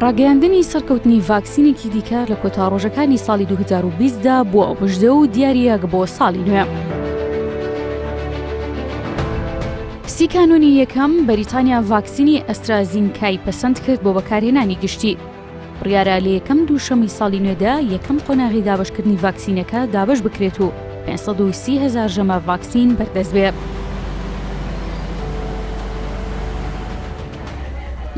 ڕاگەیاندنی سەرکەوتنی ڤاکسینێکی دیکە لە کۆتا ڕۆژەکانی ساڵی 2020 دا بووە مژدە و دیارییەک بۆ ساڵی نوێ. سی کانوونی یەکەم، بەریتانیا ڤاکسینی ئەسترازینکای پەسەند کرد بۆ بەکارهێنانی گشتی. بڕیارە لە یەکەم دووشەممەی ساڵی نوێدا یەکەم قۆناغی دابەشکردنی ڤاکسینەکە دابەش بکرێت و 530 هەزار ژەمە ڤاکسین بەردەست بێ.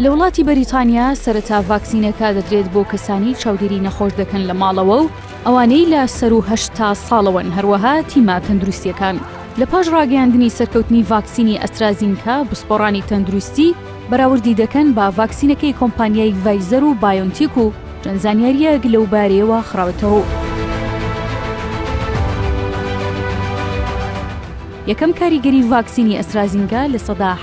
لە وڵاتی بەریتانیا سەرەتا ڤاکسینەکە دەدرێت بۆ کەسانی چاودێری نەخۆش دەکەن لە ماڵەوە و ئەوانەی لە سەروو 80 ساڵەوەن هەروەها تیمە تەندروستیەکان. لە پاش ڕاگەیاندنی سەرکەوتنی ڤاکسینی ئەسترازینکا پسپۆڕانی تەندروستی بەراوردی دەکەن بە ڤاکسینەکەی کۆمپانیای ڤایزەر و بایۆنتیک و چەند زانیارییەک لەو بارەیەوە خراوەتەڕوو. یەکەم کاریگەری ڤاکسینی ئەسترازینکا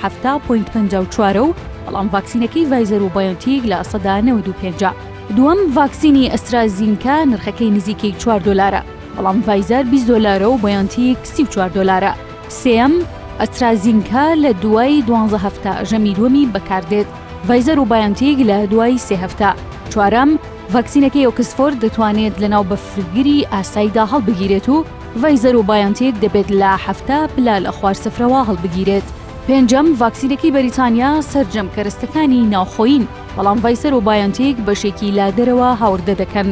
70.54% و بەڵام ڤاکسینەکەی ڤایزەر و بایۆنتیک 95%. دووەم ڤاکسینی ئەسترازینکا نرخەکەی نزیکەی 4 دۆلارە، بەڵام ڤایزەر 20 دۆلارە و بایۆنتیک 34 دۆلارە. سێیەم، ئەسترازینکا لە دوای دوانزە هەفتە ژەمی دووەمی بەکاردێت، ڤایزەر و بایۆنتیک لە دوای سێ هەفتە. چوارەم، ڤاکسینەکەی ئۆکسفۆرد دەتوانێت لەناو بەفرگری ئاساییدا هەڵبگیرێت و ڤایزەر و بایۆنتیک دەبێت لە 70 پلە لە خوار سفرەوە هەڵبگیرێت. پێنجەم، ڤاکسینەکەی بەریتانیا سەرجەم کەرەستەکانی ناوخۆیین، بەڵام ڤایسەر و بایۆنتیک بەشێکی لە دەرەوە هاوردە دەکەن.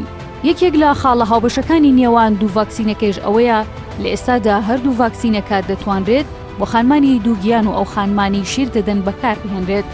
یەکێک لە خاڵە هاوبەشەکانی نێوان دوو ڤاکسینەکەیش ئەوەیە لە ئێستادا هەردوو ڤاکسینەکە دەتوانرێت بۆ خانمانی دووگیان و ئەو خانمانەی شیر دەدەن بەکاربهێنرێت.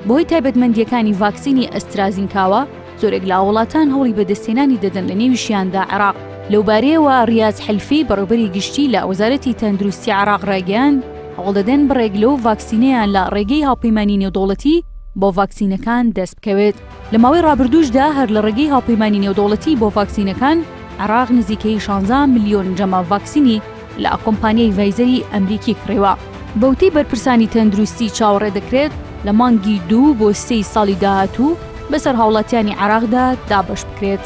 بەهۆی تایبەتمەندییەکانی ڤاکسینی ئەسترازینکاوە، زۆرێک لە وڵاتان هەوڵی بەدەستهێنانی دەدەن لە نێویشیاندا عێراق. لەوبارەیەوە ریاز حلفی بەڕێوبەری گشتی لە وەزارەتی تەندروستی عێراق رایگەیاند، هەوڵدەدەن بڕێک لەو ڤاکسینەیان لە رێگەی هاوپەیمانی نێودەوڵەتی بۆ ڤاکسینەکان دەستبکەوێت. لە ماوەی رابردووشدا هەر لە رێگەی هاوپەیمانی نێودەوڵەتی بۆ ڤاکسینەکان، عێراق نزیکەی شانزا ملیۆن ژەمە ڤاکسینی لە کۆمپانیای ڤایزەری ئەمریکی کڕیوە. بەوتەی بەرپرسانی تەندروستی چاوەڕێ دەکرێت لە مانگی دوو بۆ سێی ساڵی داهاتوو بەسەر هاوڵاتیانی عێراقدا دابەش بکرێت.